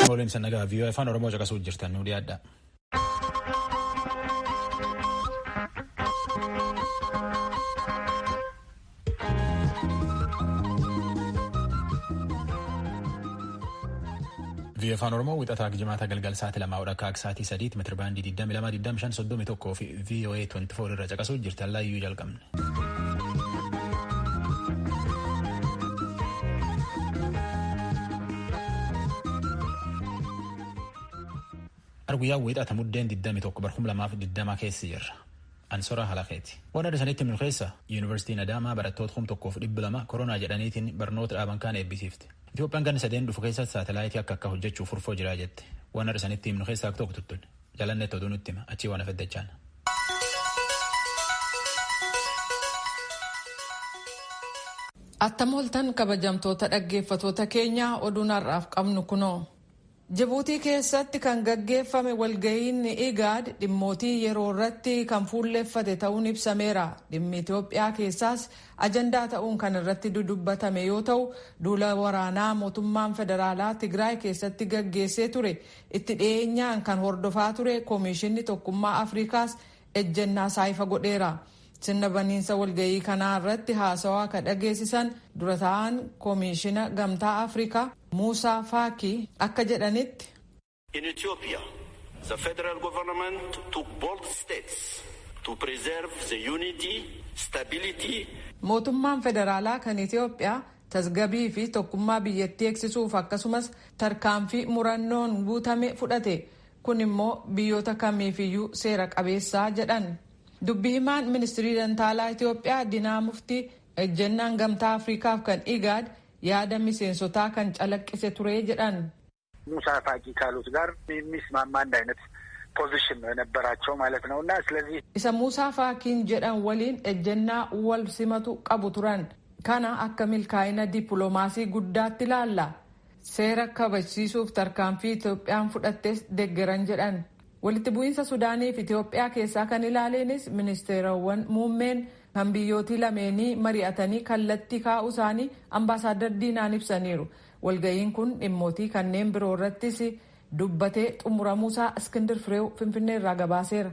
Waliin sannagaa VOA Afaan Oromoo caqasuu jirtan nu dhiyaadha. VOA Afaan Oromoo wixataa jimaata galgal sa'aatii 2 hodha akka sa'aatii 3 meetira baandii 22 25 31 fi VOA 24 irra caqasuu jirtan laayyuu jalqabne. Arguyyaa wixata muddeen 21 barhum 2020 keessa jirra. Ansora Halaqeeti. Waan adda sanitti himnu keessa Yuunivarsiitiin Adaamaa barattoota 1200 koronaa jedhaniitiin barnoota dhaaban kaan eebbisiifte. Itoophiyaan ganna sadeen dhufu keessatti saatalaayitii akka akka hojjechuuf furfoo jiraa jette. Waan adda sanitti himnu keessaa tokko tuttun. Jalanneetti oduu nutti hima. Achii waan afaddachaan. Attam oltan kabajamtoota dhaggeeffatoota keenyaa, oduun har'aaf qabnu kunoo. Jibuutii keessatti kan gaggeeffame walga'iin IGAD dhimmootii yeroo irratti kan fuulleeffate ta'uun ibsameera. Dhimmi Itoophiyaa keessaas ajandaa ta'uun kan irratti dudubbatame yoo ta'u, duula waraanaa mootummaan federaalaa Tigraay keessatti gaggeessee ture itti dhiyeenyaan kan hordofaa ture Koomishinni Tokkummaa Afrikaas ejjennaa isaa ifa godheera. Sirna baniinsa walga'ii kanaa irratti haasawaa kan dhageessisan dura ta'an Koomishina Gamtaa Afrikaa Muusaa Faakii akka jedhanitti. In Ethiopia, the federal government took bold steps to preserve the unity, stability. Mootummaan federaalaa kan Itoophiyaa tasgabii fi tokkummaa biyyattii eegsisuuf akkasumas tarkaanfii murannoon guutame fudhate. Kun immoo biyyoota kamiifiyyuu seera qabeessaa jedhan. Dubbi himaan ministirii dantaalaa Itoophiyaa Dinaa Muftii ejjennaan Gamtaa Afrikaaf kan IGAD yaada miseensotaa kan calaqqise ture jedhan. ሙሳ ፋቂ ካሉት ጋር የሚስማማ አንድ አይነት ፖዚሽን ነው የነበራቸው ማለት ነው እና ስለዚህ Isa Muusaa Faakiin jedhan waliin ejjennaa wal simatu qabu turan. Kana akka milkaa'ina dippiloomaasii guddaatti ilaalla. Seera kabajsiisuuf tarkaanfii Itoophiyaan fudhattes deeggaran jedhan. Walitti bu'iinsa Sudaanii fi Itoophiyaa keessaa kan ilaaleenis ministeerawwan muummeen kan biyyootii lameenii mari'atanii kallattii kaa'uu isaanii ambaasaaddar Diinaan ibsaniiru. Walga'iin kun dhimmootii kanneen biroo irrattis dubbatee xumuramuusaa Iskindir Fireew Finfinnee irraa gabaaseera.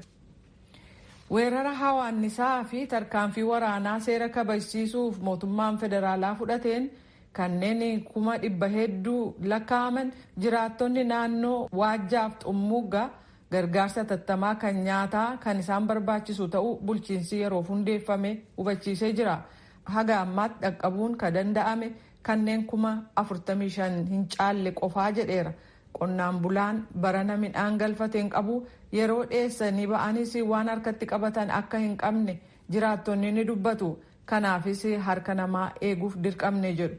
Weerara hawaannisaa fi tarkaanfii waraanaa seera kabajsiisuuf mootummaan federaalaa fudhateen kanneen 100,000 hedduu lakkaa'aman jiraattonni naannoo Waajjaaf Xummuuggaa gargaarsa tattamaa kan nyaataa kan isaan barbaachisu ta'uu bulchiinsi yeroof hundeeffame hubachiisee jira. Haga ammaatti dhaqqabuun kan danda'ame kanneen 45,000 hin caalle qofaa jedheera. Qonnaan bulaan barana midhaan galfateen qabu, yeroo dheessanii ba'anis waan harkatti qabatan akka hin qabne jiraattonni ni dubbatu. Kanaafis harka namaa eeguuf dirqamne jedhu.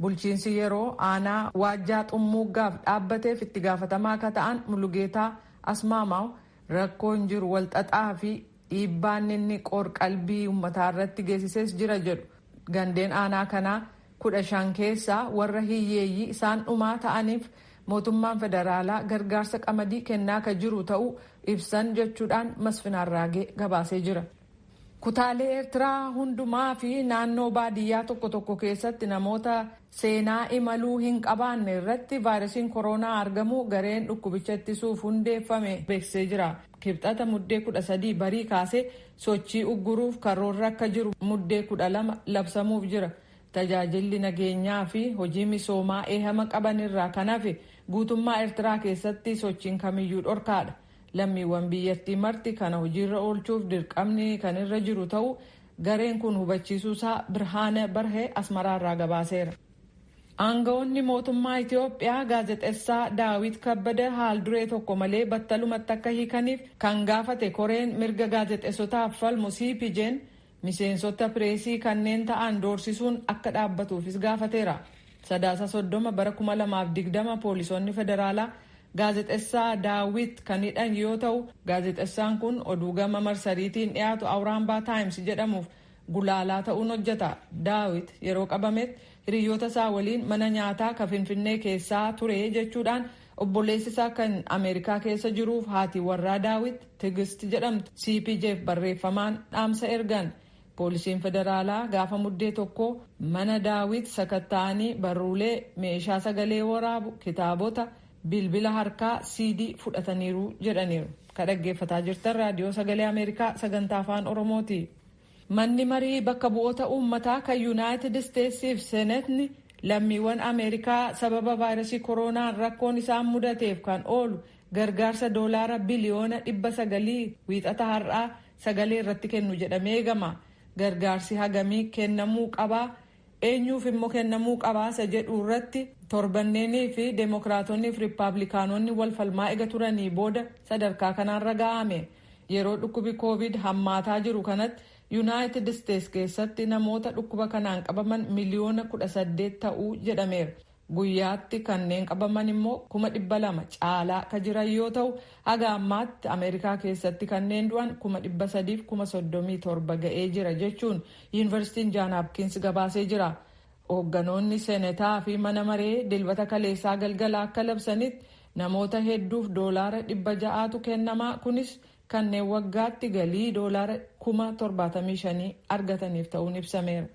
Bulchiinsi yeroo aanaa Waajjaa Xummuuggaaf dhaabbateef itti gaafatamaa akka ta'an Mulugeetaa Asmaamaaw rakkoon jiru walxaxaa fi dhiibbaan inni qoor-qalbii uummataa irratti geessises jira jedhu. Gandeen aanaa kanaa 15 keessaa warra hiyyeeyyii isaan dhumaa ta'aniif mootummaan federaalaa gargaarsa qamadii kennaa akka jiru ta'uu ibsan jechuudhaan Masfin Arraagee gabaasee jira. Kutaalee Eertiraa hundumaa fi naannoo baadiyyaa tokko tokko keessatti namoota seenaa imaluu hin qabaanne irratti vaayirasiin koronaa argamu gareen dhukkubicha ittisuuf hundeeffame beeksisee jira. Kibxata muddee 13 barii kaasee sochii ugguruuf karoorra akka jiru muddee 12 labsamuuf jira. Tajaajilli nageenyaa fi hojii misoomaa eehama qaban irraa kan hafe guutummaa Eertiraa keessatti sochiin kamiyyuu dhorkaadha. Lammiiwwan biyyattii marti kana hojiirra oolchuuf dirqamni kan irra jiru ta'u gareen kun hubachiisuusaa Birhaana Barhee Asmaraarraa gabaaseera. Aangawoonni mootummaa Itoophiyaa gaazexeessaa Daawit Kabbada haal duree tokko malee battalumatti akka hiikaniif kan gaafate koreen mirga gaazexeessotaaf falmu CPJ'n miseensota pireesii kanneen ta'an doorsisuun akka dhaabbatuufis gaafateera. Sadaasa 30 bara 2020 poolisoonni federaalaa gaazexeessaa Daawit kan hidhan yoo ta'u, gaazexeessaan kun oduu gama marsariitiin dhiyaatu Awuraambaa Taayims jedhamuuf gulaalaa ta'uun hojjeta. Daawit yeroo qabametti hiriyoota isaa waliin mana nyaataa ka Finfinnee keessaa ture jechuudhaan Obboleessi isaa kan Ameerikaa keessa jiruuf haati warraa Daawit Tigist jedhamtu CPJf barreeffamaan dhaamsa ergan. Poolisiin federaalaa gaafa Muddee 1 mana Daawit sakatta'anii barruulee, meeshaa sagalee waraabu, kitaabota, bilbila harkaa, CD fudhataniiru jedhaniiru. Ka dhaggeeffataa jirtan Raadiyoo Sagalee Ameerikaa sagantaa Afaan Oromooti. Manni marii bakka bu'oota uummataa kan Yuunaayitid Isteetsiif Seenetni lammiiwwan Ameerikaa sababa vaayirasii koronaan rakkoon isaan mudateef kan oolu gargaarsa doolaara biliyoona 900 Wiixata har'aa sagalee irratti kennu jedhamee eegama. Gargaarsi hagamii kennamuu qabaa, eenyuuf immoo kennamuu qabaa isa jedhu irratti torbanneenii fi deemokiraatonni fi riippaabilikaanonni wal falmaa ega turanii booda sadarkaa kanaan raga'ame. Yeroo dhukkubi Koovid hammaataa jiru kanatti Yuunaayitid Isteets keessatti namoota dhukkuba kanaan qabaman miliyoona 18 ta'uu jedhameera. Guyyaatti kanneen qabaman immoo 200,000 caalaa ka jiran yoo ta'u, haga ammaatti Ameerikaa keessatti kanneen du'an 337,000 ga'ee jira jechuun Yuunivarsiitiin Jaan Hapkiins gabaasee jira. Hoogganoonni seenetaa fi mana maree Dilbata kaleessaa galgala akka labsanitti namoota hedduuf doolaara 600tu kennamaa, kunis kanneen waggaatti galii doolaara 75,000 argataniif ta'uun ibsameera.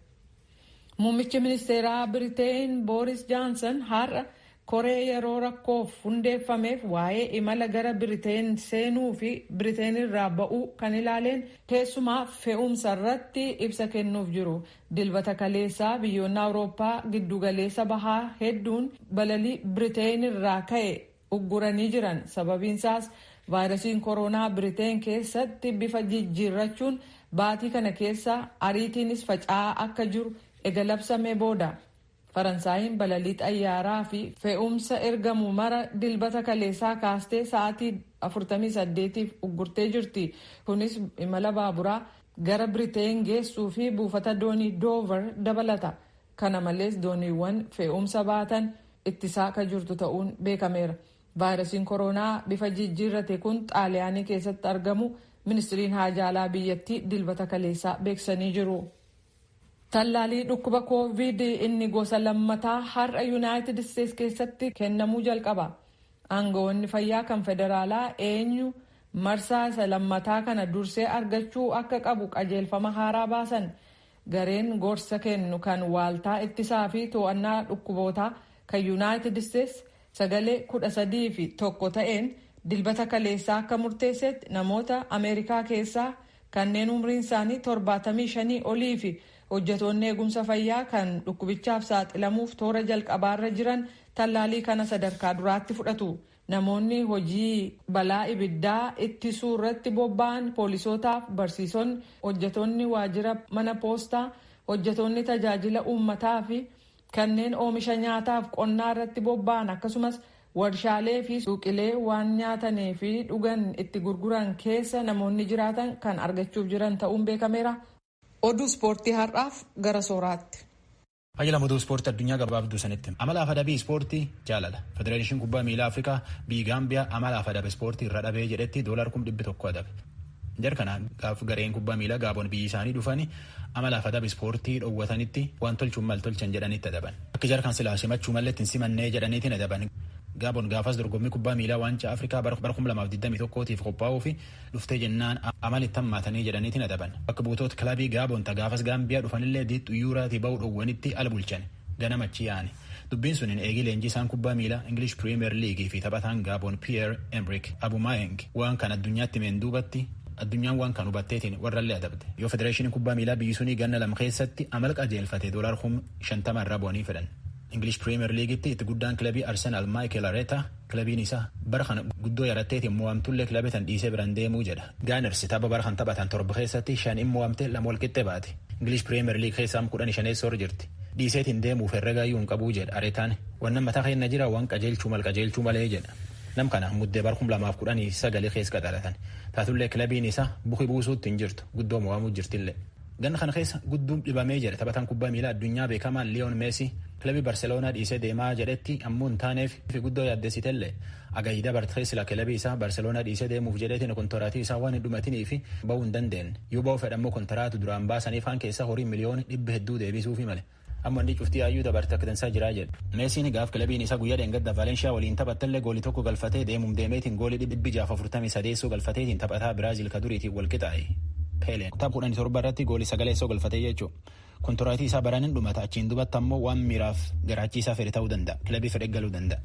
Muummichi ministeeraa Biriteen Booris Johnson har'a koree yeroo rakkoof hundeeffameef waa'ee imala gara Biriteen seenuu fi Biriteen irraa ba'uu kan ilaaleen, keessumaa fe'umsa irratti ibsa kennuuf jiru. Dilbata kaleessaa biyyoonni Awurooppaa giddugaleessa bahaa hedduun balalii Biriteen irraa ka'e ugguranii jiran. Sababiinsaas vaayirasiin koronaa Biriteen keessatti bifa jijjiirrachuun baatii kana keessa ariitiinis faca'aa akka jiru ega labsamee booda. Faransaayiin balalii xayyaaraa fi fe'umsa ergamu mara Dilbata kaleessaa kaastee sa'aatii 48f uggurtee jirti. Kunis imala baaburaa gara Biriteen geessuu fi buufata doonii Doover dabalata. Kana malees dooniiwwan fe'umsa baatan ittisaa akka jirtu ta'uun beekameera. Vaayirasiin koronaa bifa jijjiirrate kun Xaaliyaanii keessatti argamu ministiriin haajaalaa biyyattii Dilbata kaleessaa beeksisanii jiru. Tallaalii dhukkuba Koovid inni gosa lammataa har'a Yuunaayitid Isteets keessatti kennamuu jalqaba. Aangawoonni fayyaa kan federaalaa eenyu marsaa isa lammataa kana dursee argachuu akka qabu qajeelfama haaraa baasan. Gareen gorsa kennu kan waaltaa ittisaa fi to'annaa dhukkubootaa kan Yuunaayitid Isteets sagalee 13-1 ta'een Dilbata kaleessaa akka murteessetti, namoota Ameerikaa keessaa kanneen umriin isaanii 75 olii fi hojjetoonni eegumsa fayyaa kan dhukkubichaaf saaxilamuuf toora jalqabaarra jiran tallaalii kana sadarkaa duraatti fudhatu. Namoonni hojii balaa ibiddaa ittisuu irratti bobba'an, poolisootaaf barsiisonni, hojjetoonni waajjira mana poostaa, hojjetoonni tajaajila uummataa fi kanneen oomisha nyaataaf qonnaa irratti bobba'an, akkasumas warshaalee fi suuqilee waan nyaatanii fi dhugan itti gurguran keessa namoonni jiraatan kan argachuuf jiran ta'uun beekameera. Oduu ispoortii har'aaf gara sooraatti. Qajeelama oduu ispoortii addunyaa gabaabduu sanitti. Amalaaf adabii ispoortii jaalala. Federeeshinii Kubbaa Miilaa Afrikaa biyyi Gaambiyaa amalaaf adaba ispoortii irra dhabee jedhetti doolar 100,000 adabe. Jar kana gaaf gareen kubbaa miilaa Gaaboon biyyi isaanii dhufanii amalaaf adaba ispoortii dhoowwatanitti waan tolchuun mal tolchan jedhanitti adaban. Akka jar kan silaa simachuu mallee ittiin simannee jedhaniitiin adaban. Gaaboon gaafas dorgommii kubbaa miilaa waancaa Afrikaa bara 2021tiif qophaa'uu fi dhuftee jennaan amalitti hammaatanii jedhaniitiin adaban. Bakka buutoota kilabii Gaaboon ta gaafas Gaambiyaa dhufanillee diixxu yuuraatii ba'uu dhoowwanitti ala bulchan. Ganamachi yaa'ani. Dubbiin sun eegii leenjisaan kubbaa miilaa English Premier League fi taphataan Gaaboon Pierre Emerick Aubameyang waan kan addunyaatti meen duubatti addunyaan waan kan hubatteetiin warrallee adabde. Yoo federeeshiniin kubbaa miilaa biyyi sunii ganna 2 keessatti amala qajeelfate doolar 50,000 irraa bu'anii fedhan. English Premier Leaguetti itti guddaan kilabii Arsenal Mikel Arteta kilabiin isaa bara kana guddoo yaratteetiin mo'amtullee kilabii tan dhiisee biraan deemuu jedha. Gunners tapha bara kan taphatan 7 keessatti shan mo'amte, 2 walqixxee baate. English Premier League keessaa 15 irra jirti. Dhiiseetiin deemuuf herregaa iyyuu hin qabuu jedha Artetaan. Wannan mataa keenya jira, waan qajeelchuu mal qajeelchuu malee jedha. Nam kana Muddee bara 2019 keessa qaxalatan. Taatullee kilabiin isaa buki buusuutti hin jirtu, guddoo mo'amuu jirtillee. Ganna kana keessa gudduun dhibamee jedha taphataan kubbaa miilaa addunyaa beekamaan Liyoon Meesii kilabii Barseloonaa dhiisee deemaa jedhetti ammoo hin taaneef fi guddoo yaaddessitellee agayida dabartee sila kilabii isaa Barseloonaa dhiisee deemuuf jedheetiin kontoraatii isaa waan hin dhumatinii fi ba'uu hin dandeenye. Yoo ba'uu fedhammoo kontoraatu duraan baasanii faan keessa horii miliyoona dhibba hedduu deebisuufi male. Amma inni cuftii hayyuu dabarte akka dansaa jiraa jedhe. Meesiin gaaf kilabiin isaa guyyaa dheengadda Valeenshiyaa waliin taphattellee goolii tokko galfatee deemuum deemeetiin goolii 643 galfateetiin taphataa Biraazil ka duriitiin wal qixaa'e. Peeleen tapha 17 irratti goolii 9 galfatee jechuudha. Kontoraatii isaa baraniin dhumata achiin dubatti ammoo waan miiraaf garaachiisaa fedhe ta'uu danda'a. Kilabii fedhe galuu danda'a.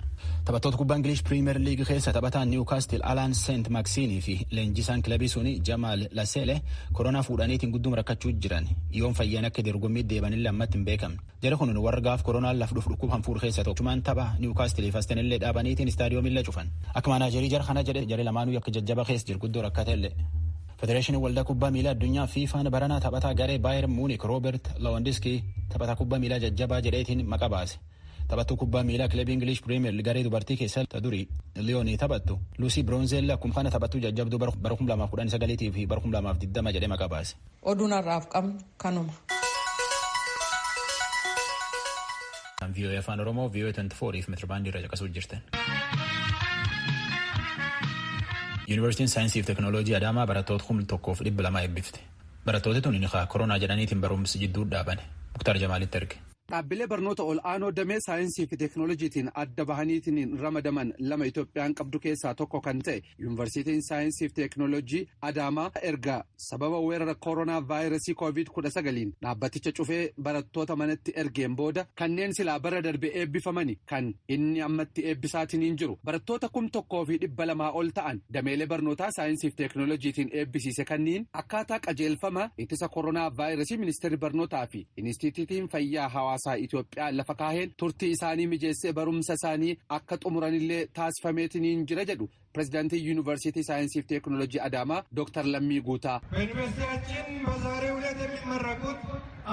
Taphattoota kubbaa Ingilish Piriimeer Liigii keessa taphataan Niwukaastil Alaan Seent Maksiinii fi leenjisaan kilabii suni Jamaal Laseele koronaa fuudhaniitiin gudduma rakkachuu jiran yoon fayyaan akka dorgommii deebanillee ammatti hin beekamne. Jara kun warra gaaf koronaan laf dhufu dhukkuba hanfuur keessa tokko. Cumaan tapha Niwukaastiliif Astenillee dhaabaniitiin istaadiyoomillee cufan. Akka maanaajerii jara kana jedhe jara lamaanuu akka jajjaba keessa jiru guddoo rakkatellee. Federeeshinii waldaa kubbaa miilaa addunyaa fiifaan baranaa taphataa garee Baayer Muunik Roobert Lewandowski taphataa kubbaa miilaa jajjabaa jedheetiin maqaa baase. Taphattuu kubbaa miilaa kilabii Ingilish Piriimeer garee dubartii keessaa ta durii Liyoonii taphattu Luusii Biroonzeelli akkuma kana taphattuu jajjabduu bara 2019 fi bara 2020 jedhee maqaa baase. Oduun har'aaf qabnu kanuma. VOA Afaan Oromoo VOA 24 fi meetirbaandii irra caqasuu jirtan. Yuunivarsiitiin saayinsii fi teekinooloojii Adaamaa barattoota 1200 eebbifte. Barattooti tun koronaa jedhaniitiin barumsi jidduu dhaabane. Muktaar Jamaalitti erge. Dhaabbilee barnoota ol'aanoo damee saayinsii fi teekinooloojiitiin adda bahaniitiin ramadaman lama Itoophiyaan qabdu keessaa tokko kan ta'e yuunivarsiitiin saayinsii fi teekinooloojii Adaamaa erga sababa weerara koronaa vaayirasii koovid-19 dhaabbaticha cufee barattoota manatti ergeen booda kanneen silaa bara darbe eebbifamani kan inni ammatti eebbisaatiniin jiru barattoota 1200 ol ta'an dameelee barnootaa saayinsii fi teekinooloojiitiin eebbisiise kanniin akkaataa qajeelfama ittisa koronaa vaayirasii ministeerri barnootaa fi inistiitiitiin fayyaa hawaasaa Itoophiyaa lafa kaaheen turtii isaanii mijeessee barumsa isaanii akka xumuranillee taasifameetiniin jira jedhu pirezidaantii yuunivarsiitii saayinsii fi teekinooloojii Adaamaa Dooktar Lammii Guutaa. በዩኒቨርሲቲያችን በዛሬው ዕለት የሚመረቁት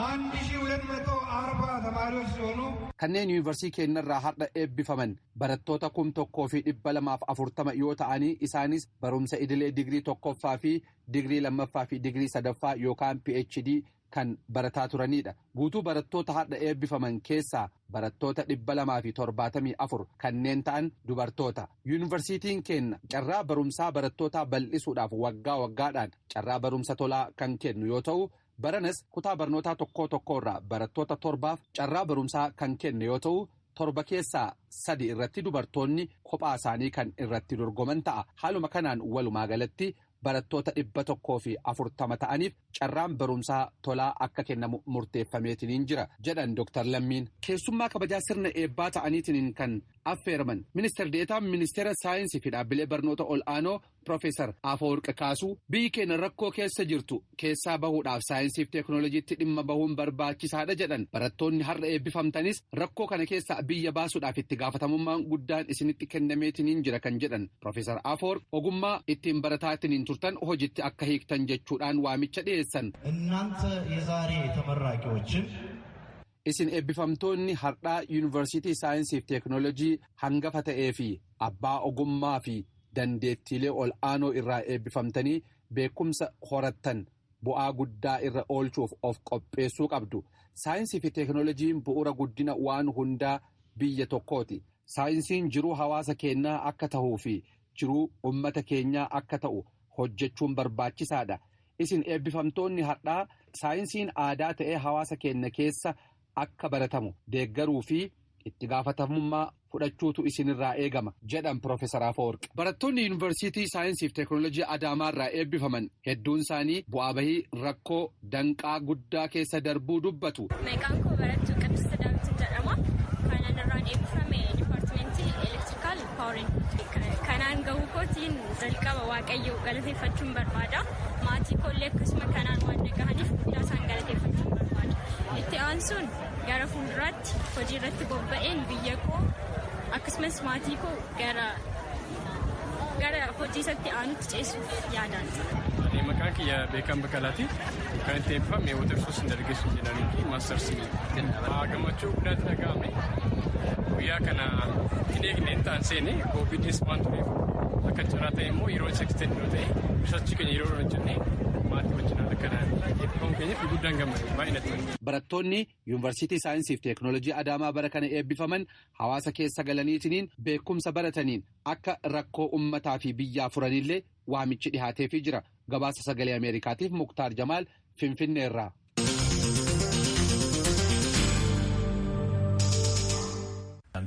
1240 ተማሪዎች ሲሆኑ Kanneen yuunivarsiitii keenyarraa har'a eebbifaman barattoota 1240 yoo ta'anii isaanis barumsa idilee digirii tokkoffaa fi digirii lammaffaa fi digirii sadaffaa yookaan PhD kan barataa turanidha. Guutuu barattoota har'a eebbifaman keessaa barattoota 274 kanneen ta'an dubartoota. Yuunivarsiitiin keenya carraa barumsaa barattootaa bal'isuudhaaf waggaa waggaadhaan carraa barumsa tolaa kan kennu yoo ta'u, baranas kutaa barnootaa tokko tokkorraa barattoota torbaaf carraa barumsaa kan kennu yoo ta'u, torba keessaa sadi irratti dubartoonni kophaa isaanii kan irratti dorgoman ta'a. Haaluma kanaan walumaa galatti barattoota 140 ta'aniif carraan barumsaa tolaa akka kennamu murteeffameetiniin jira jedhan Dr. Lammiin. Keessummaa kabajaa sirna eebbaa ta'aniitiin kan affeeraman ministeer deetaan ministeera saayinsii fi dhaabbilee barnoota ol'aanoo Profeesar Afawarq Kaasuu biyyi keenya rakkoo keessa jirtu keessaa bahuudhaaf saayinsii fi teekinooloojiitti dhimma bahuun barbaachisaadha jedhan. Barattoonni har'a eebbifamtanis rakkoo kana keessaa biyya baasuudhaaf itti gaafatamummaan guddaan isinitti kennameetiniin jira kan jedhan Profeesar Afawarq ogummaa ittiin barataatiniin turtan hojiitti akka hiiktan jechuudhaan waamicha dhiyeessan. እናንተ የዛሬ ተመራቂዎችን Isin eebbifamtoonni har'aa yuunivarsiitii saayinsii fi teekinooloojii hangafa ta'ee fi abbaa ogummaa fi dandeettiilee ol aanoo irraa eebbifamtanii beekumsa horattan bu'aa guddaa irra oolchuuf of qopheessuu qabdu. Saayinsii fi teekinooloojiin bu'uura guddina waan hundaa biyya tokkooti. Saayinsiin jiruu hawaasa keenyaa akka ta'uu fi jiruu uummata keenyaa akka ta'u hojjechuun barbaachisaadha. Isin eebbifamtoonni har'aa saayinsiin aadaa ta'ee hawaasa keenya keessa akka baratamu deeggaruu fi itti gaafatamummaa fudhachuutu isinirraa eegama jedhan Profeesar Afawarq. Barattoonni yuunivarsiitii saayinsii fi teekinooloojii Adaamaarraa eebbifaman hedduun isaanii bu'aa bahii rakkoo danqaa guddaa keessa darbuu dubbatu. Maqaan koo barattuu Qabsiisa Daawwitiin jedhama. Kanaan irraan eebbifame dipaartimentii elektirikaal paawarin. Kanaan gahuu kootiin jalqaba Waaqayyo galateeffachuun barbaada. Maatii koollee akkasuma kanaan waan nagahaniif guddaa isaan galateeffachuun barbaada. Itti aansuun gara fuulduraatti hojii irratti bobba'een biyya koo akkasumas maatii koo gara hojii isatti aanutti ceessuuf yaadaan jira. Maqaan kiyya Beekan Baqqalaati. Kan itti eebbifame Watersoos Indargeessu Injinaringii Maastarsii. Gammachuu guddaatti dhaga'ame. Guyyaa kana hin eegne hin ta'an seene kooviidis waan tureef akka carraa ta'e immoo yeroo isa extend yoo ta'e sochii keenya yeroo hojjenne maatii wajjin haala kanaan eebbifamu keenyaaf guddaan gammade baay'ee natti tola. Barattoonni yuunivarsiitii saayinsii fi teekinooloojii Adaamaa bara kana eebbifaman hawaasa keessa galaniitiniin beekumsa barataniin akka rakkoo uummataa fi biyyaa furanillee waamichi dhihaateefii jira. Gabaasa sagalee Ameerikaatiif Muktaar Jamaal Finfinneerraa.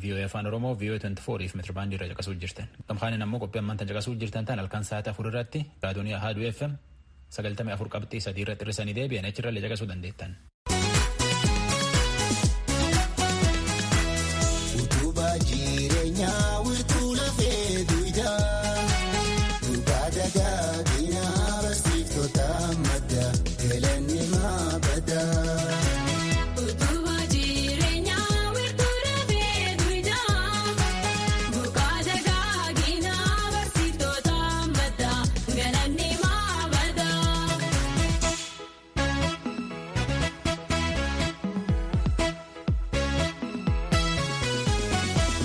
VOA Afaan Oromoo VOA 24 fi meetirbaandii irra caqasuu jirtan. Gamkaaniin ammoo qophii ammaan tan caqasuu jirtan tan halkan sa'aatii 4 irratti raadiyoonii Ahaduu FM 94.3 irratti hir'isanii deebi'an achirra illee caqasuu dandeettan. Utubaa jireenyaa wirtuu lafee duwidaa duukaa dagaaginaa barsiiftota madda galanni maabadaa. Utubaa jireenyaa wirtuu lafee duwidaa duukaa dagaaginaa barsiiftota madda galanni maabadaa.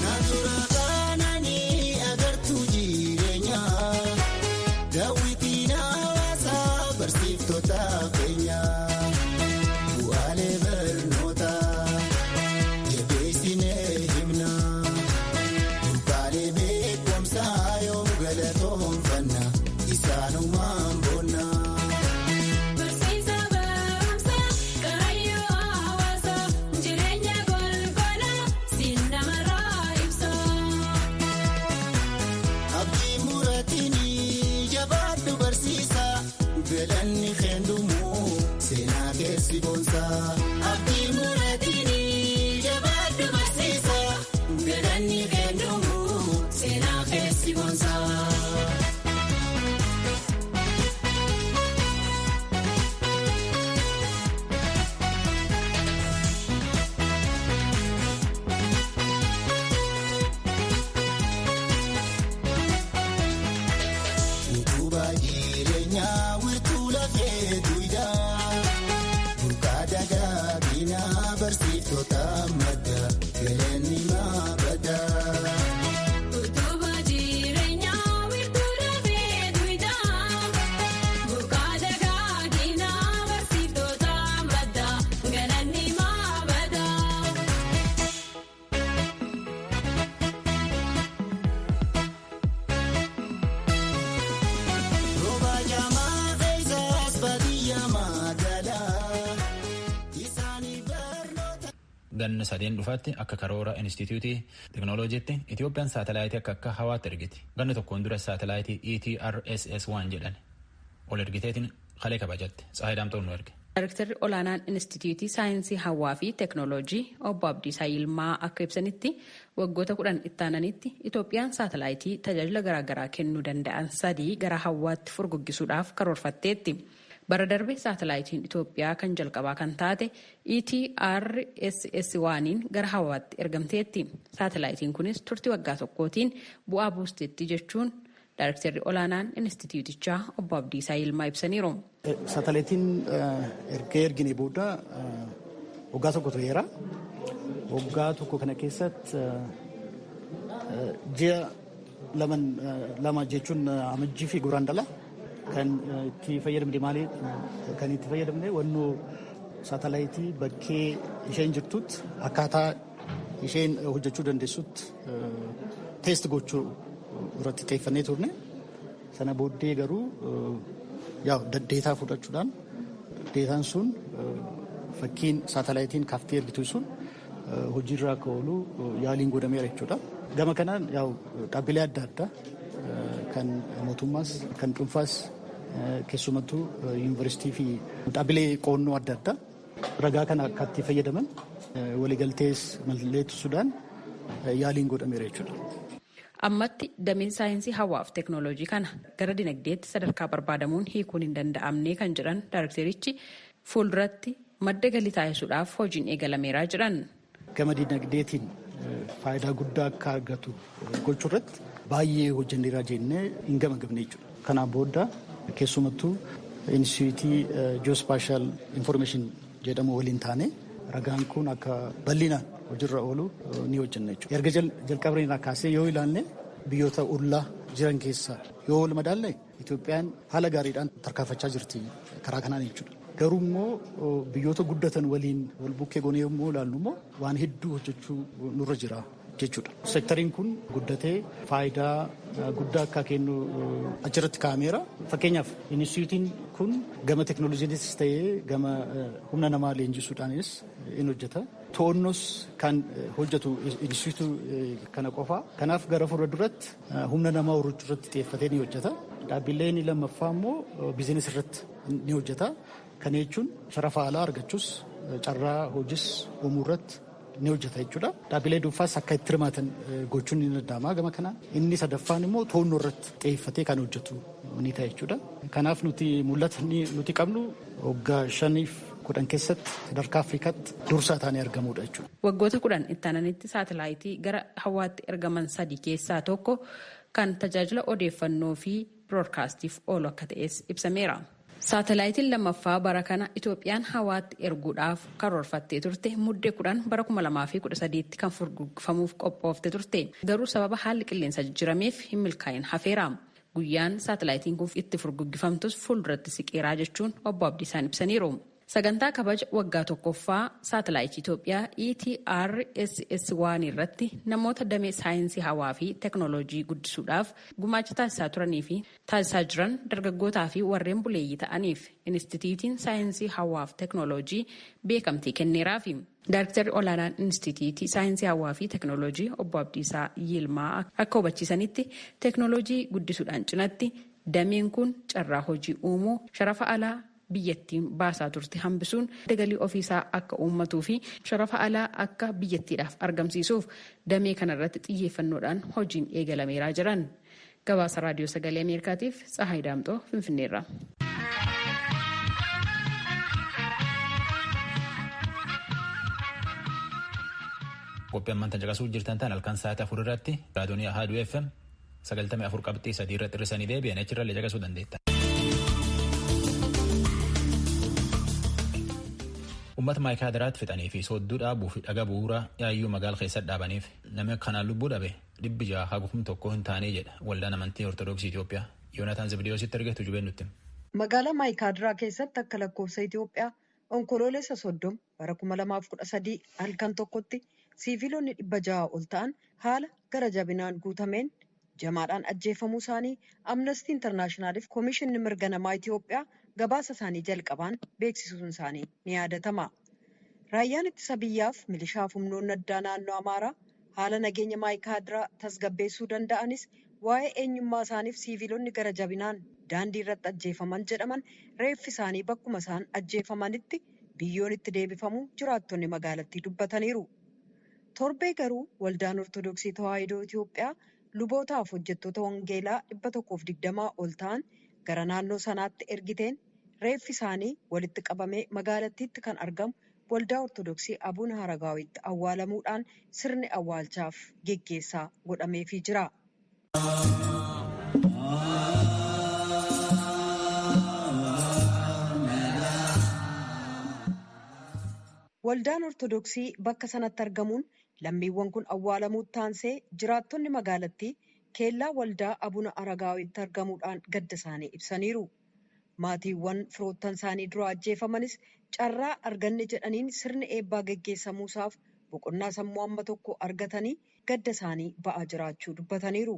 Naannoo kananii agartuu jireenyaa daawwitiin hawaasaa barsiiftota keenyaa bu'aalee barnootaa jabeessinee himna duukaalee beekumsaa yoom galatoonfanna isaanumaan boonna. Barsiisa barumsa kaayyoo hawaasaa jireenya golgola sinnamarraa ibsa. Abdii muraatiini jabaadhu barsiisa galanni kendumu seenaa keessi boonsa. Abdii muraatiini jabaadhu barsiisa galanni kendumu Seenaa keessi boonsa. Utubaa jireenyaa wirtuu lafee duwidaa burqaa dagaaginaa barsiiftota madda galanni maabadaa. Utubaa jireenyaa wirtuu lafee duwidaa burqaa dagaaginaa barsiiftota madda galanni maabadaa. Rooba jamaa keessaas baadiyyaa magaalaa isaanii barnoota. Ganna sadeen dhufaatti akka karoora Inistituutii Teekinooloojiitti Itoophiyaan saatalaayitii akka hawaatti ergiti. Ganna tokkoon dura saatalaayitii ETRSS waan jedhan ol ergiteetiin kalee kabajatti. Tsaayii Daamtoon nu erge. Daarektarri olaanaan Inistituutii Saayinsii Hawaa fi Teekinooloojii obbo Abdiisaa Yilmaa akka ibsanitti waggoota 10 itti aananitti Itoophiyaan saatalaayitii tajaajila garaagaraa kennuu danda'an 3 gara hawaatti furguggisuudhaaf karoorfatteetti. Bara darbe saatalaayitiin Itoophiyaa kan jalqabaa kan taate ETRSS waaniin gara hawaatti ergamteetti. Saatalaayitiin kunis turtii waggaa tokkootiin bu'aa buusteetti jechuun Daarektarri olaanaan Inistituutichaa obbo Abdiisaa Yilmaa ibsaniiru. Saatalaayitiin erga ergine booda waggaa tokko ta'eera. Waggaa tokko kana keessatti ji'a lama jechuun amajjii fi guraandhala kan itti fayyadamne maali? Kan itti fayyadamne wannoo saatalaayitii bakkee isheen jirtutti akkaataa isheen hojjechuu dandeessutti teest gochuu irratti xiyyeeffannee turne. Sana booddee garuu yaa deetaa fudhachuudhaan deetaan sun fakkiin saatalaayitiin kaaftee ergitu sun hojiirra akka oolu yaaliin godhameera jechuudha. Gama kanaan yaa dhaabbilee adda addaa kan mootummaas kan dhuunfaas keessumattuu yuunivarsiitii fi dhaabbilee qo'annoo adda addaa ragaa kana akka itti fayyadaman waliigaltees mallatteessuudhaan yaaliin godhameera jechuudha. Ammatti dameen saayinsii hawaa fi teekinooloojii kana gara dinagdeetti sadarkaa barbaadamuun hiikuun hin danda'amne kan jedhan daarektarichi fuulduratti madda galii taasisuudhaaf hojiin eegalameeraa jedhan. Gama dinagdeetiin faayidaa guddaa akka argatu gochuu irratti baay'ee hojjanneerra jennee hin gamagamne jechuudha. Kanaan booda keessumattuu Inistituutii Jiyoospashaal Infoormeeshin jedhamu waliin taane ragaan kun akka bal'inaan hojiirra oolu ni hojjenna jechuudha. Erga jalqabnee kaasee yoo ilaalle biyyoota ollaa jiran keessaa yoo wal madaalle Itoophiyaan haala gaariidhaan tarkaanfachaa jirti karaa kanaan jechuudha. Garuu immoo biyyoota guddatan waliin wal bukkee goonee yommuu ilaallu immoo waan hedduu hojjechuu nurra jira. jechuudha. Seektariin kun guddatee faayidaa guddaa akka kennu achirratti kaa'ameera. Fakkeenyaaf inistituutiin kun gama teekinooloojiinis ta'ee gama humna namaa leenjisuudhaanis in hojjeta. To'annoos kan hojjetu inistituutii kana qofa. Kanaaf gara fuula duratti humna namaa horachuu irratti xiyyeeffatee ni hojjeta. Dhaabbileen lammaffaa immoo biizinesi irratti ni hojjeta. Kana jechuun sharafa alaa argachuus carraa hojiis uumuu irratti ni hojjeta jechuudha. Dhaabbilee dhuunfaas akka itti hirmaatan gochuun ni danda'ama gama kanaan. Inni sadaffaan immoo to'annoo irratti xiyyeeffatee kan hojjetu ni ta'a jechuudha. Kanaaf nuti mul'ata nuti qabnu waggaa 5 fi 10 keessatti sadarkaa Afrikaatti dursaa taanee argamudha jechuudha. Waggoota 10 itti aananitti saatalaayitii gara hawaatti ergaman 3 keessaa tokko kan tajaajila odeeffannoo fi biroodkaastiif oolu akka ta'es ibsameera. Saatalaayitiin lammaffaa bara kana Itoophiyaan hawaatti erguudhaaf karoorfattee turte muddee 10 bara 2013tti kan furguggifamuuf qophoofte turte. Garuu sababa haalli qilleensa jijjiirameef hin milkaa'in hafeera. Guyyaan saatalaayitiin kun itti furguggifamtus fuulduratti siqeeraa jechuun obbo Abdiisaan ibsaniiru. Sagantaa kabaja waggaa tokkoffaa saatalaayitii Itoophiyaa ETRSS 1 irratti namoota damee saayinsii hawaa fi teeknooloojii guddisuudhaaf gumaacha taasisaa turanii fi taasisaa jiran dargaggootaa fi warreen buleeyyii ta'aniif Inistituutiin saayinsii hawaa fi teeknooloojii beekamtii kenneeraafi. Daayrektarri olaanaan Inistituutii saayinsii hawaa fi teeknooloojii obbo Abdiisaa Yilmaa akka hubachiisanitti teeknooloojii guddisuudhaan cinatti dameen kun carraa hojii uumuu, sharafa alaa biyyattiin baasaa turte hambisuun galii ofiisaa akka uummatuu fi sharafa alaa akka biyyattiidhaaf argamsiisuuf damee kanarratti xiyyeeffannoodhaan hojiin eegalameeraa jiran. Gabaasa Raadiyoo Sagalee Ameerikaatiif Tsahaay Daamxoo Finfinneerra. Qophii ammaan caqasuu jirtan tan halkan sa'aatii 4 irratti raadiyoon Ahaduu FM 94.3 irratti hir'isanii deebi'an achirrallee caqasuu dandeetta. Uummata maayikaadiraatti fixanii fi soodduu dhaabuu fi dhaga bu'uuraa yaayyuu magaala keessatti dhaabaniif namni kanaan lubbuu dhabe 600 haga 1000 hin taanee jedha waldaan amantii Ortodoksii Itoophiyaa. Yoonataan Zibdiyoositti argatu jubeen nutti. Magaalaa Maayikaadiraa keessatti akka lakkoofsa Itoophiyaa onkoloolessa 30 bara 2013 halkan tokkotti siiviilonni 600 ol ta'an haala gara jabinaan guutameen jamaadhaan ajjeefamuu isaanii Amnestii Intarnaashinaaliif Koomishinni mirga namaa Itoophiyaa gabaasa isaanii jalqabaan beeksisuun isaanii ni yaadatama. Raayyaan ittisa biyyaaf milishaaf humnoonni addaa naannoo Amaaraa haala nageenya Maayikaadiraa tasgabbeessuu danda'anis waa'ee eenyummaa isaaniif siiviilonni gara jabinaan daandii irratti ajjeefaman jedhaman reeffi isaanii bakkuma isaan ajjeefamanitti biyyoon itti deebifamu jiraattonni magaalattii dubbataniiru. Torbee garuu waldaan Ortodoksii Tawaahidoo Itoophiyaa lubootaaf hojjettoota wangeelaa 120 ol ta'an gara naannoo sanaatti ergiteen reeffi isaanii walitti qabamee magaalattiitti kan argamu waldaa Ortodoksii Abuun Haragaawitti awwaalamuudhaan sirni awwaalchaaf geggeessaa godhameefii jira. Waldaan Ortodoksii bakka sanatti argamuun lammiiwwan kun awwaalamuutti taansee jiraattonni magaalattii keellaa waldaa Abuna Aragaawitti argamuudhaan gadda isaanii ibsaniiru. Maatiiwwan firoottan isaanii dura ajjeefamanis carraa arganne jedhaniin sirni eebbaa geggeessamuusaaf boqonnaa sammuu amma tokko argatanii gadda isaanii ba'aa jiraachuu dubbataniiru.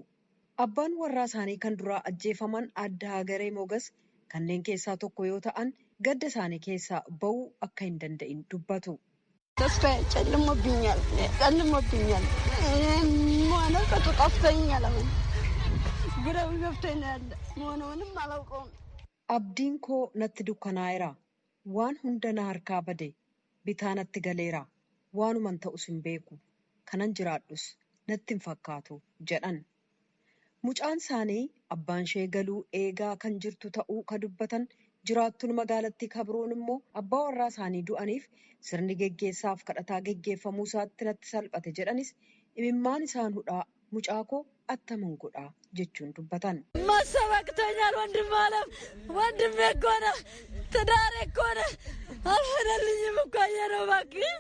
Abbaan warraa isaanii kan duraa ajjeefaman adda Hagaree Mogas kanneen keessaa tokko yoo ta'an gadda isaanii keessaa ba'uu akka hin danda'in dubbatu. ተስፋዬ ጨልሞብኛል ጨልሞብኛል መሆነው ቅጡ ጠፍቶኛል። አሁን ግራው ገብቶኛል። መሆነውንም አላውቀውም። Abdiin koo natti dukkanaa'eera. Waan hunda na harkaa bade bitaa natti galeera. Waanuman ta'us hin beeku. Kanan jiraadhus natti hin fakkaatu jedhan. Mucaan isaanii abbaan ishee galuu eegaa kan jirtu ta'uu ka dubbatan jiraattuun magaalattii kabroon immoo abbaa warraa isaanii du'aniif sirni geggeessaaf kadhataa geggeeffamuu isaatti natti salphate jedhanis imimmaan isaan hudhaa mucaa koo attaman godhaa jechuun dubbatan. ማሰብ አቅቶኛል። ወንድም አለም ወንድሜ እኮ ነህ፣ ትዳሬ እኮ ነህ። አልሆነልኝም እኮ አየነው። እባክህ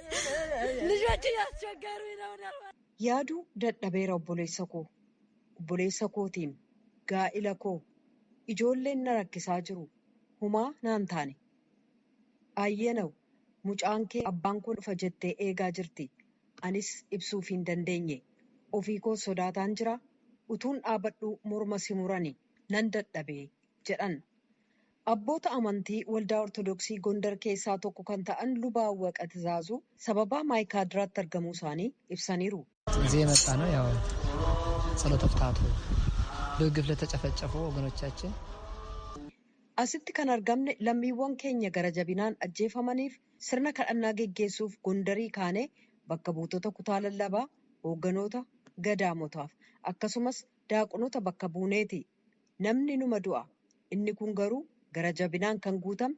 ልጆች እያስቸገሩኝ ነው። Yaaduu dadhabeera obboleessa koo, obboleessa kootiin, gaa'ila koo, ijoolleen na rakkisaa jiru. Humaa naan taane. Ayyenaw mucaan kee abbaan koo dhufa jettee eegaa jirti. Anis ibsuuf hin dandeenye. Ofii koo sodaataan jira. Utuun dhaabadhuu morma si murani nan dadhabee jedhan. Abboota amantii waldaa Ortodoksii Gondar keessaa tokko kan ta'an Luba Awwaqa Tizaazuu sababaa Maayikaadiraatti argamuu isaanii ibsaniiru. እዚህ የመጣ ነው ያው ጸሎተ ፍትሐቱ በግፍ ለተጨፈጨፉ ወገኖቻችን Asitti kan argamne lammiiwwan keenya gara jabinaan ajjeefamaniif sirna kadhannaa geggeessuuf Gondarii kaanee bakka buutota kutaa lallabaa, hoogganoota gadaamotaaf akkasumas daaqonoota bakka buuneeti. Namni numa du'a. Inni kun garuu gara jabinaan kan guutame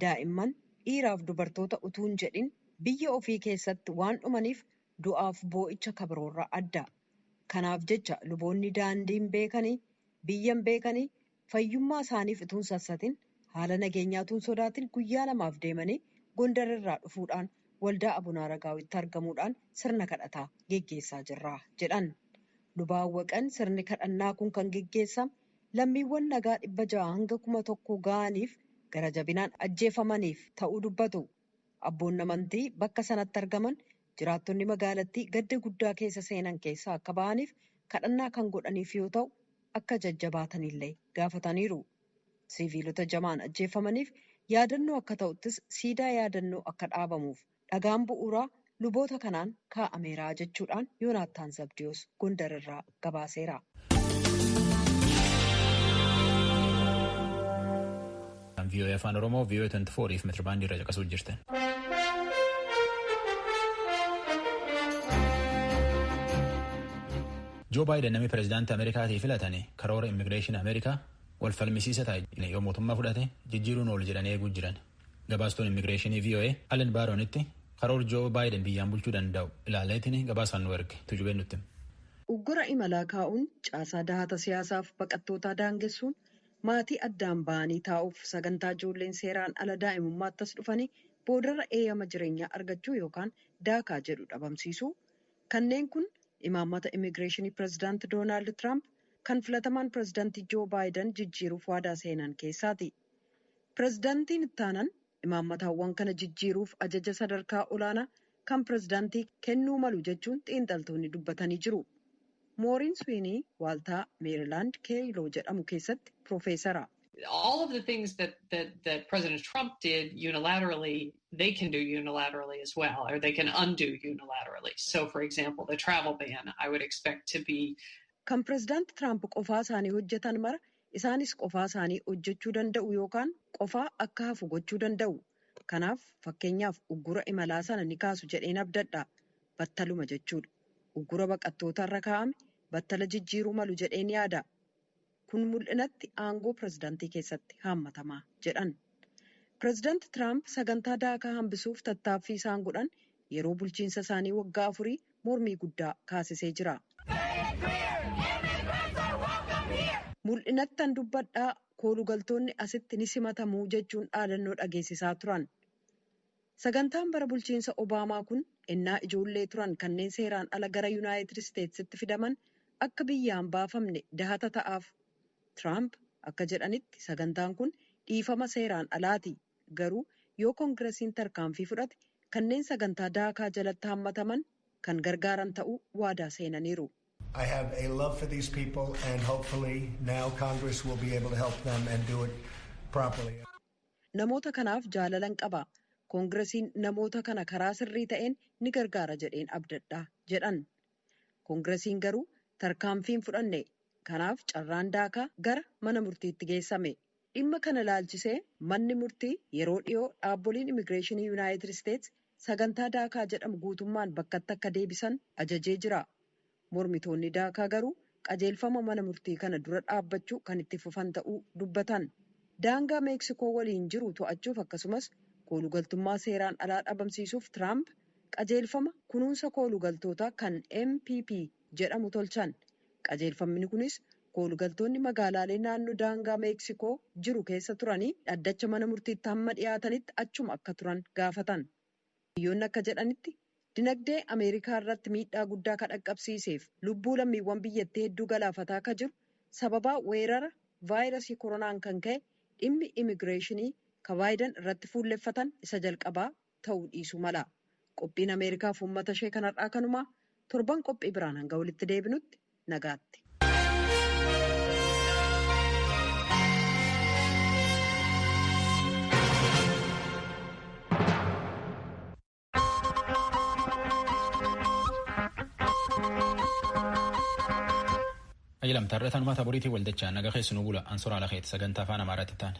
daa'imman dhiiraaf dubartoota utuu hin jedhin biyya ofii keessatti waan dhumaniif du'aaf boo'icha kabiroorraa adda. Kanaaf jecha luboonni daandiin beekanii, biyyan beekanii, fayyummaa isaaniif utuu hin sassatin, haala nageenyaa utuu hin sodaatin guyyaa lamaaf deemanii Gondar irraa dhufuudhaan waldaa Abuna Aragaawitti argamuudhaan sirna kadhataa geggeessaa jirra jedhan. Luba Awwaqan sirni kadhannaa kun kan geggeessame lammiiwwan nagaa 600 hanga 1000 ga'aniif gara jabinaan ajjeefamaniif ta'uu dubbatu. Abboonni amantii bakka sanatti argaman jiraattonni magaalattii gadda guddaa keessa seenan keessaa akka ba'aniif kadhannaa kan godhaniif yoo ta'u, akka jajjabaatanillee gaafataniiru. Siviilota jamaan ajjeefamaniif yaadannoo akka ta'uttis siidaa yaadannoo akka dhaabamuuf dhagaan bu'uuraa luboota kanaan kaa'ameera jechuudhaan Yoonaattaan Zabdiyoos Gondar irraa gabaaseera. VOA Afaan Oromoo VOA 24 fi metirbaandii irra caqasuu jirtan. Joo Baayiden namni pireezidaantii Ameerikaatii filatanii karoora immigireeshinii Ameerikaa wal falmisiisa ta'e yoo mootummaa fudhate jijjiiruun oolu jedhanii eeguu jiran. Gabaastuun immigireeshinii VOA Allen Baaronitti karoora Joo Baayiden biyyaan bulchuu danda'u ilaaleetiin gabaasaan nu erge tujubeen nutti. Uggura imalaa kaa'uun, caasaa dahata siyaasaaf baqattootaa daangessuun, maatii addaan ba'anii taa'uuf sagantaa ijoolleen seeraan ala daa'imummaatti as dhufanii boodarra eeyyama jireenyaa argachuu yookaan DACA jedhu dhabamsiisuu, kanneen kun imaammata immigireeshinii pireezidaanti Doonaald Tiraamp kan filatamaan pireezidaantii Joo Baayiden jijjiiruuf waadaa seenan keessaati. Pireezidaantiin ittaanan imaammataawwan kana jijjiiruuf ajaja sadarkaa olaanaa kan pireezidaantii kennuu malu jechuun xiinxaltoonni dubbatanii jiru. Mooriin Swiinii waaltaa Meerilaand Keeyiloo jedhamu keessatti piroofeesara. All of the things that President Trump did unilaterally, they can do unilaterally as well, or they can undo unilaterally. So, for example, the travel ban, I would expect to be. Kan pireezidaanti Tiraamp qofaa isaanii hojjetan mara isaanis qofaa isaanii hojjechuu danda'u yookaan qofaa akka hafu gochuu danda'u. Kanaaf, fakkeenyaaf, uggura imalaa sana ni kaasu jedheen abdadha. Battaluma jechuudha. Uggura baqattoota irra kaa'ame battala jijjiiruu malu jedheen yaada. Kun mul'inatti aangoo pireezidaantii keessatti haammatamaa jedhan. Pireezidaanti Tiraamp sagantaa DACA hambisuuf tattaaffii isaan godhan yeroo bulchiinsa isaanii waggaa 4 mormii guddaa kaasisee jira. Mul'inattan dubbadhaa, koolugaltoonni asitti ni simatamuu jechuun dhaadannoo dhageessisaa turan. Sagantaan bara bulchiinsa Obaamaa kun ennaa ijoollee turan kanneen seeraan ala gara Yuunaayitid Isteetsitti fidaman akka biyyaan baafamne dahata ta'aaf. Tiraamp akka jedhanitti sagantaan kun dhiifama seeraan alaati. Garuu yoo koongiresiin tarkaanfii fudhate kanneen sagantaa DACA jalatti hammataman kan gargaaran ta'uu waadaa seenaniiru. I have a love for these people, and hopefully now Congress will be able to help them and do it properly. Namoota kanaaf jaalalan qaba. Koongiresiin namoota kana karaa sirrii ta'een ni gargaara jedheen abdadha jedhan. Koongiresiin garuu tarkaanfiin fudhanne. Kanaaf carraan DACA gara mana murtiitti geessame. Dhimma kana ilaalchisee manni murtii yeroo dhiyoo dhaabboliin immigireeshinii Yuunaayitid Isteets sagantaa DACA jedhamu guutummaan bakkatti akka deebisan ajajee jira. Mormitoonni DACA garuu qajeelfama mana murtii kana dura dhaabbachuu kan itti fufan ta'uu dubbatan. Daangaa Meeksikoo waliin jiru to'achuuf akkasumas koolugaltummaa seeraan alaa dhabamsiisuuf Tiraamp qajeelfama kunuunsa koolugaltootaa kan MPP jedhamu tolchan. Qajeelfamni kunis koolugaltoonni magaalaalee naannoo daangaa Meeksikoo jiru keessa turanii dhaddacha mana murtiitti hamma dhiyaatanitti achuma akka turan gaafatan. Biyyoonni akka jedhanitti, dinagdee Ameerikaa irratti miidhaa guddaa kan dhaqqabsiiseef lubbuu lammiiwwan biyyattii hedduu galaafataa akka jiru sababaa weerara vaayirasii koronaan kan ka'e dhimmi immigireeshinii ka Baayidan irratti fuulleffatan isa jalqabaa ta'uu dhiisuu mala. Qophiin Ameerikaaf uummata ishee kanarraa kanumaa. Torban qophii biraan hanga walitti deebinutti nagaatti. Ayilamtaarra tanumaa taboriitii waldachaa naga keessanuu bula ansoraa lakeeti sagantaa afaan amaaraatti ta'an.